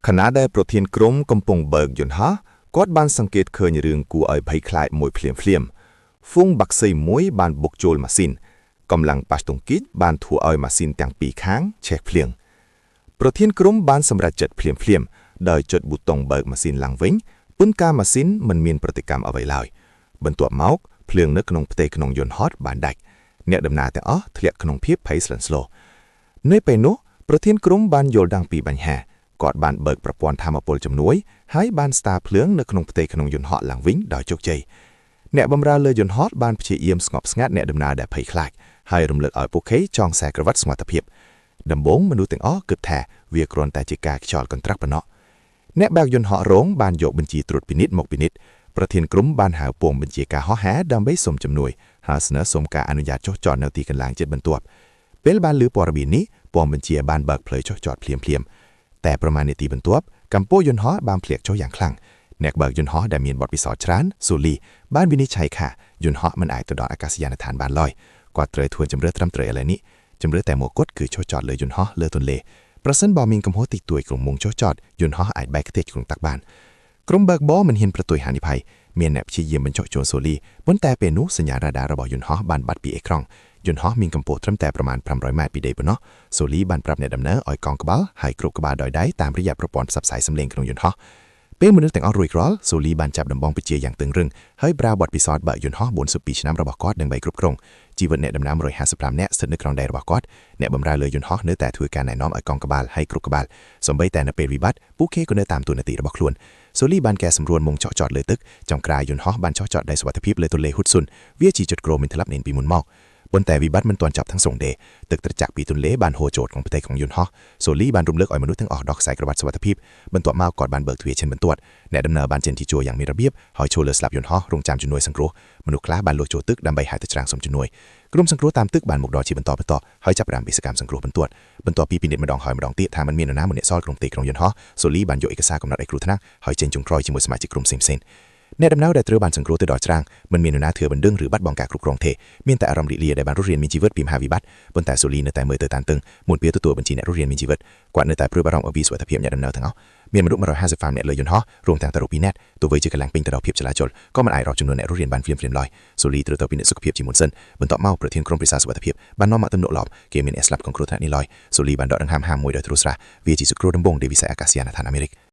ខណៈដែលប្រធានក្រុមកំពុងបើកយន្តហោះគាត់បានសង្កេតឃើញរឿងគួរឲ្យភ័យខ្លាចមួយភ្លាមភ្លាមៗហ្វូងបាក់សីមួយបានបុកចូលម៉ាស៊ីនកម្លាំងប៉ះទង្គិចបានធ្វើឲ្យម៉ាស៊ីនទាំងពីរខាងឆេះភ្លៀងប្រធានក្រុមបានសម្រេចចិត្តភ្លាមភ្លាមៗដោយចុចប៊ូតុងបើកម៉ាស៊ីនឡើងវិញប៉ុន្តែម៉ាស៊ីនមិនមានប្រតិកម្មអ្វីឡើយបន្ទាប់មកភ្លើងនៅក្នុងផ្ទៃក្នុងយន្តហោះបានដាច់អ្នកដំណើរទាំងអស់ធ្លាក់ក្នុងភាពភ័យស្លន់ស្លោនៅពេលនោះប្រធានក្រុមបានយល់ដឹងពីបញ្ហាគាត់បានបើកប្រព័ន្ធថាមពលជំនួយហើយបានស្ដារភ្លើងនៅក្នុងផ្ទៃក្នុងយន្តហោះឡើងវិញដោយជោគជ័យអ្នកបម្រើលើយន្តហោះបានព្យាយាមស្ងប់ស្ងាត់អ្នកដំណើរដែលភ័យខ្លាចហើយរំលឹកឲ្យពួកគេចងខ្សែក្រវ៉ាត់សុវត្ថិភាពដំបូងមនុស្សទាំងអស់គិតថាវាគ្រាន់តែជាការខ្យល់កន្ត្រាក់ប៉ុណ្ណោះអ្នកបើកយន្តហោះរងបានយកបញ្ជីត្រួតពិនិត្យមកពិនិត្យប្រធានក្រុមបានហៅពងបញ្ជាការហោះហើរដើម្បីសុំជំនួយហើយស្នើសុំការអនុញ្ញាតចុះចតនៅទីកន្លែងជិតបន្ទាប់ពេលបានឮព័ត៌មាននេះពងបញ្ជាបានបើកផ្លូវចុះចតភ្លាមៗតែប្រមាណនាទីបន្ទាប់កម្ពស់យន្តហោះបានធ្លាក់ចុះយ៉ាងខ្លាំងអ្នកបើកយន្តហោះដែលមានបទពិសោធន៍ច្រើនសូលីបានវិនិច្ឆ័យថាយន្តហោះមិនអាចទៅដល់អាកាសយានដ្ឋានបានឡើយគាត់ត្រូវធ្វើជម្រើសត្រឹមត្រូវឥឡូវនេះជម្រើសតែមួយគត់គឺចុះចតលើយន្តហោះលើទន្លេប្រសិនបើមានកំហុសតិចតួចក្នុងមុងចុះចតយន្តហោះអាចបែកខ្ទេចក្នុងទឹកបានក្រុមបើកបរមិនហ៊ានប្រទុយហានិភ័យមានអ្នកព្យាយាមបញ្ចុះជូនសូលីប៉ុន្តែពេលនោះសញ្ញារ៉ាដារបស់យន្តហោះបានបាត់ពីអេក្រង់យន្តហោះមានកម្ពស់ត្រឹមតែប្រមាណ500ម៉ែត្រពីដីប៉ុណ្ណោះសូលីបានប្រាប់អ្នកដំណើរឲ្យកងក្បាលហើយគ្រប់ក្បាលដោយដៃតាមរយៈប្រព័ន្ធផ្សព្វផ្សាយសំឡេងក្នុងយន្តហោះពេលមនុស្សទាំងអស់រួចរាល់សូលីបានចាប់ដំបងពជាយ៉ាងតឹងរឹងហើយប្រើបទពិសោធន៍បើកយន្តហោះ42ឆ្នាំរបស់គាត់ដើម្បីគ្រប់គ្រងជីវិតអ្នកដំណើរ155នាក់ស្ថិតនៅក្នុងដៃរបស់គាត់អ្នកបម្រើលើយន្តហោះនៅតែធ្វើការណែនាំឲ្យកងក្បាលហើយគ្រប់ក្បាលសូម្បីតែនៅពេលវិបត្តិពួកគេក៏នៅតាមតួនាទីរបស់ខ្លួនសូលីបានកែសម្រួលមុងចុះចតលើទឹកចុងក្រោយយន្តហោះបានចុះចតដោយសុវត្ថិភាពលើទន្លេហ៊ូតស៊ុនវាជាจุดគ្រោមានធ្លាប់មានពីមុនមកប៉ុន្តែវិបត្តិមិនទាន់ចប់ទាំងស្រុងទេទឹកត្រជាក់ពីទន្លេបានហូរចូលក្នុងផ្ទៃក្នុងយន្តហោះសូលីបានរំលឹកឲ្យមនុស្សទាំងអស់ដោះខ្សែក្រវ៉ាត់សុវត្ថិភាពបន្ទាប់មកគាត់បានបើកទ្វារឈិនបន្ទាត់អ្នកដំណើរបានចេញទីជួរយ៉ាងមានរបៀបហើយចូលលើស្លាបយន្តហោះរងចាំជំនួយសង្គ្រោះមនុស្សខ្លះបានលួចចូលទឹកដើម្បីហែលទៅច្រាំងសុំជំនួយក្រុមសង្គ្រោះតាមទឹកបានមកដល់ជាបន្តបន្ទាប់ហើយចាប់ផ្ដើមបេសកកម្មសង្គ្រោះបន្ទាត់បន្ទាប់ពីពិនិត្យម្ដងហើយម្ដងទៀតថាมันមាននរណាម្នាក់សល់ក្នុងផ្ទៃក្នុងយន្តហោះសូលីបានយកឯកសារកំណត់ឲ្យគ្រោះថ្នាក់ហើយចេញចុងក្រោយជាមួយសមាជិកក្រុមផ្សេងៗអ្នកដំណើរដែលត្រូវបានសង្គ្រោះទៅដល់ច្រាំងមិនមាននរណាធ្វើបណ្ដឹងឬបាត់បង់ការគ្រប់គ្រងទេមានតែអារម្មណ៍រីករាយដែលបានរស់រានមានជីវិតពីមហាវិបត្តិប៉ុន្តែសូលីនៅតែមើលទៅតានតឹងមុនពេលទទួលបញ្ជីអ្នករស់រានមានជីវិតគាត់នៅតែព្រួយបារម្ភអំពីសុវត្ថិភាពអ្នកដំណើរទាំងអស់មានមនុស្ស155នាក់លើយន្តហោះរួមទាំងតារូ2នាក់ទោះបីជាកម្លាំងពេញទៅដោយភាពចលាចលក៏មិនអាចរាប់ចំនួនអ្នករស់រានបានភ្លាមៗឡើយសូលីត្រូវទៅពិនិត្យសុខភាពជាមុនសិនបន្ទាប់មកប្រធានក្រុមប្រឹក្សាសុវត្ថិភាពបាននាំមកទំនុកឡប់គេមានអ្នកស្លាប់ក្នុងគ្រោះថ្នាក់នេះឡើយសូលីបានដកដង្ហើមហាមួយដោយទ្រុស្រាវាជាសង្គ្រោះដំបូងនៃវិស័យអាកាសយានដ្ឋានអាមេរិក។